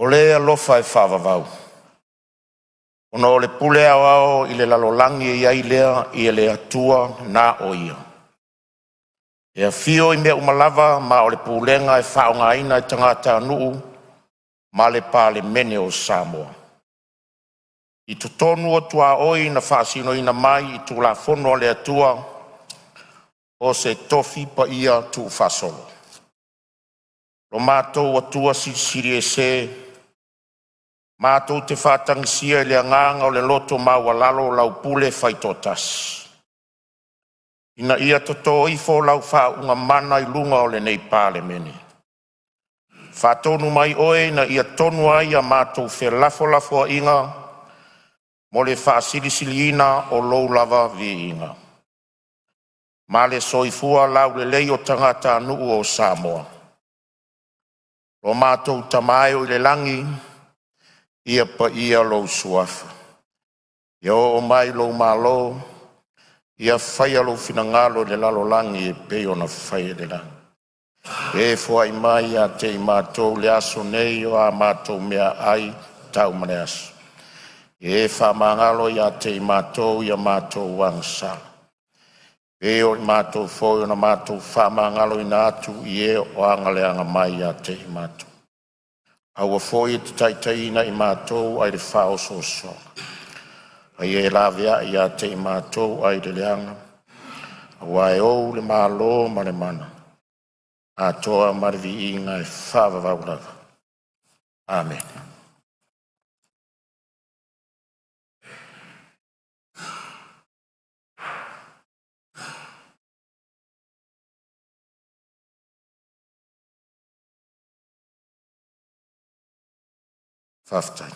O le alofa e faavavau, ona o le pule aoao i le lalolagi e i ai lea i le Atua na o ia, e afio i mea uma lava, ma o le pulega e faaaogaina e tagatanuu ma le Palemene o Samoa. I totonu o tuaoi na faasinoina mai i Tulafono a le Atua o se tofi paia tuufaasolo. Lo matou Atua Silisili Ese, matou te faatagisia i le agaga o le loto maualalo lau pule faitoatasi, ina ia toto ifo lau faauuga mana i luga o lenei Palemene. Faatonu mai Oe ina ia tonu ai a matou felafolafoaiga mo le faasilisiliina o Lou lava viiga, ma le soifua laulelei o tagatanuu o Samoa. Lo matou Tama e i le lagi, ia paia lou Suafa, ia oo mai lou Malo, ia faia lou finagalo i le lalolagi e pei ona faia i le lagi. E foai mai ia te i matou i le aso nei o a matou meaai tau ma le aso. Ia e faamagalo ia te i matou i a matou agasala, e pei foi o matou foi na matou faamagaloina atu i e o agaleaga mai ia te i matou. Aua foi e te taitaiina i matou ai le faaosoosoga, a ia e laveai ia te i matou ai le leaga, aua e ou le Malo ma le mana, atoa ma le viiga e faavavau lava. Amene. Faafetai.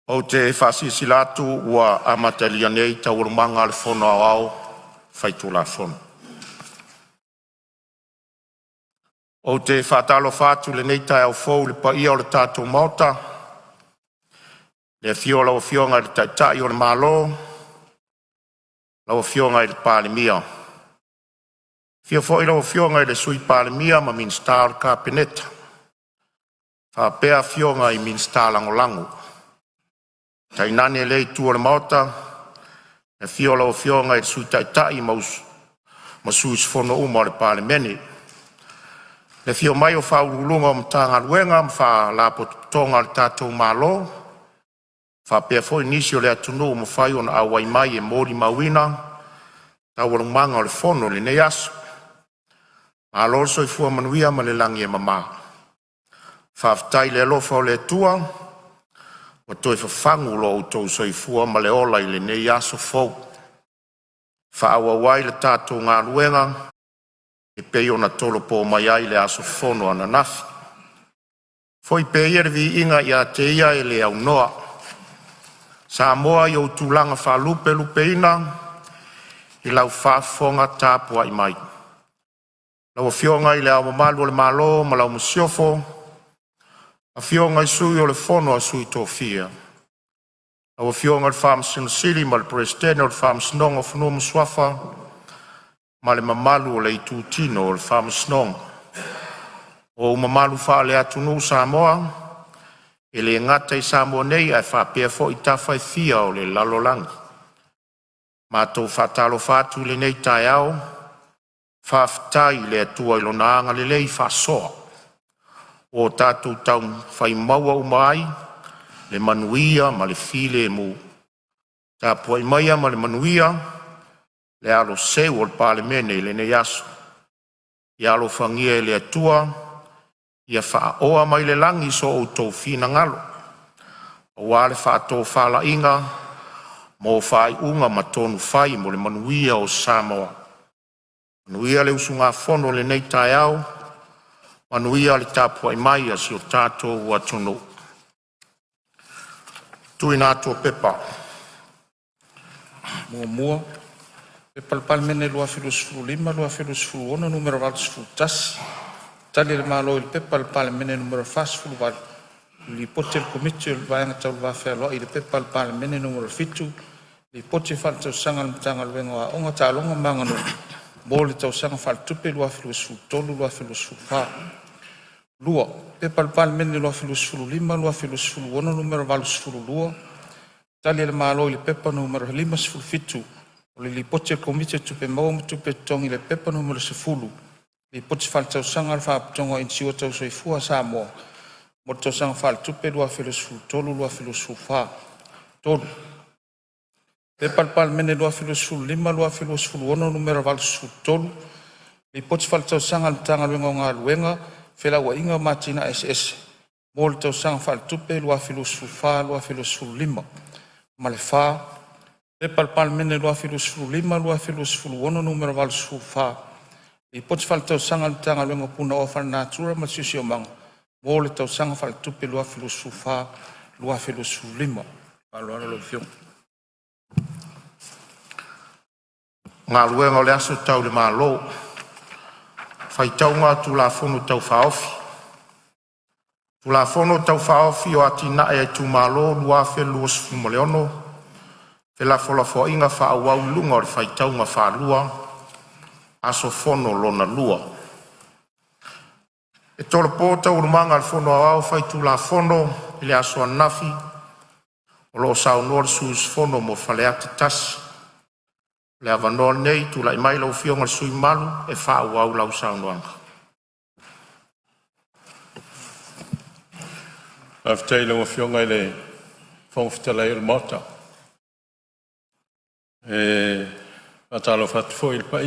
Ou te faasilasila atu ua amatalia nei Taualumaga a le Fono Aoao Faitulafono. Ou te faatalofa atu i lenei taeao fou i le paia o le tatou Maota, i le afio o lau Afioga i le Taitai o le Malo, lau Afioga i le Palemia, afio foi lau Afioga i le Sui Palemia ma Minisita o le Kapeneta faapea afioga i Minisita Lagolago. Tainane lea itu o le Maota, le afio o lau Afioga i le Sui Taitai ma sui usufono uma o le Palemene. Le afio mai o Ofisa Sili o Pulega o Matagaluega ma Faalapotopotoga a le tatou Malo, faapea foi nisi o le atunuu ua mafai ona auai mai e molimauina taualumaga o le fono i lenei aso. Malo le soifua manuia ma le lagi e mama, faafetai i le alofa o le Atua ua toe fafagu lo outou soifua ma le ola i lenei aso fou, e faaauau ai le tatou galuega e pei ona tolopo mai ai i le aso fono ananafi. Foi pea ia le viiga ia te Ia e le aunoa, Samoa i ou tulaga faalupelupeina i lau faafofoga tapuai mai. Lau Afioga i Le Ao Mamalu o le Malo ma lau Masiofo, Afioga i Sui o le Fono a Sui Tofia, lau Afioga i le Faamasino Sili ma le Peresetene o le Faamasinoga o Fanua ma Suafa ma le mamalu o le Itutino o le Faamasinoga. O ou mamalu faale-atunuu Samoa, e le gata i Samoa nei ae faapea foi tafa e fia o le lalolagi. Matou te faatalofa atu i lenei taeao, faafetai i le Atua i Lona agalelei faasoa ua o tatou taumafai maua uma ai le manuia ma le filemu. Tapuai maia ma le manuia le alo seu o le Palemene i lenei aso. Ia alofagia e le Atua ia faaoa mai le lagi so outou finagalo aua le faatofalaiga mo faaiuga ma tonu fai mo le manuia o Samoa. Manuia le usugafono i lenei taeao, manuia le tapuai mai a si o tatou atunuu. 1. P.P.2025/2026 Nu.81, Tali a le Malo i le Pepa a le Palemene Nu.48, Lipoti a le Komiti o le Vaega Tau le Va Fealoai i le P.P.2023/2024 Nu.70, Lipoti Faaletausaga a le Matagaluega o Aoga, Taaloga ma Aganuu mo le Tausaga Faaletupe 2023/2024. 2. P.P.2025/2026 Nu.82, Tali a le Malo i le Pepa Nu.57, Lipoti a le Komiti o Tupe Maua ma Tupe Totogi i le P.P.2023/2024 Nu.10, Lipoti Faaletausaga a le Faalapotopotoga o Inisiua Tau Soifua a Samoa mo le Tausaga Faaletupe 2023/2024. 3. P.P.2025/2026 Nu.83, Lipoti Faaletausaga a le Matagaluega o Galuega, Felauaiga ma Atinae Eseese mo le Tausaga Faaletupe 2024/2025. Ma le 4. P.P.2025/2026 Nu.84, Lipoti Faaletausaga a le Matagaluega o Punaoa Faalenatura ma le Siosiomaga mo le Tausaga Faaletupe 2024/2025. Faaaloalo lau Afioga. Galuega Tau le Malo Faitauga Tulafono Tau Faaofi. Tulafono Tau Faaofi o Atinae a Itumalo 2026, felafolafoaiga faaauau i luga o le faitauga faalua – Aso Fono lona lua. E tolopo Taualumaga a le Fono Aoao Faitulafono i le aso ananafi o lo o saunoa le sui usufono mo Faleata 1. O le avanoa lenei i le tulai mai lau Afioga i le sui usufono mamalu e faaauau lau saunoaga. Faafetai i lau Afioga i le Fofoga Fetalai o le Maota. E faatalofa atu foi i le paia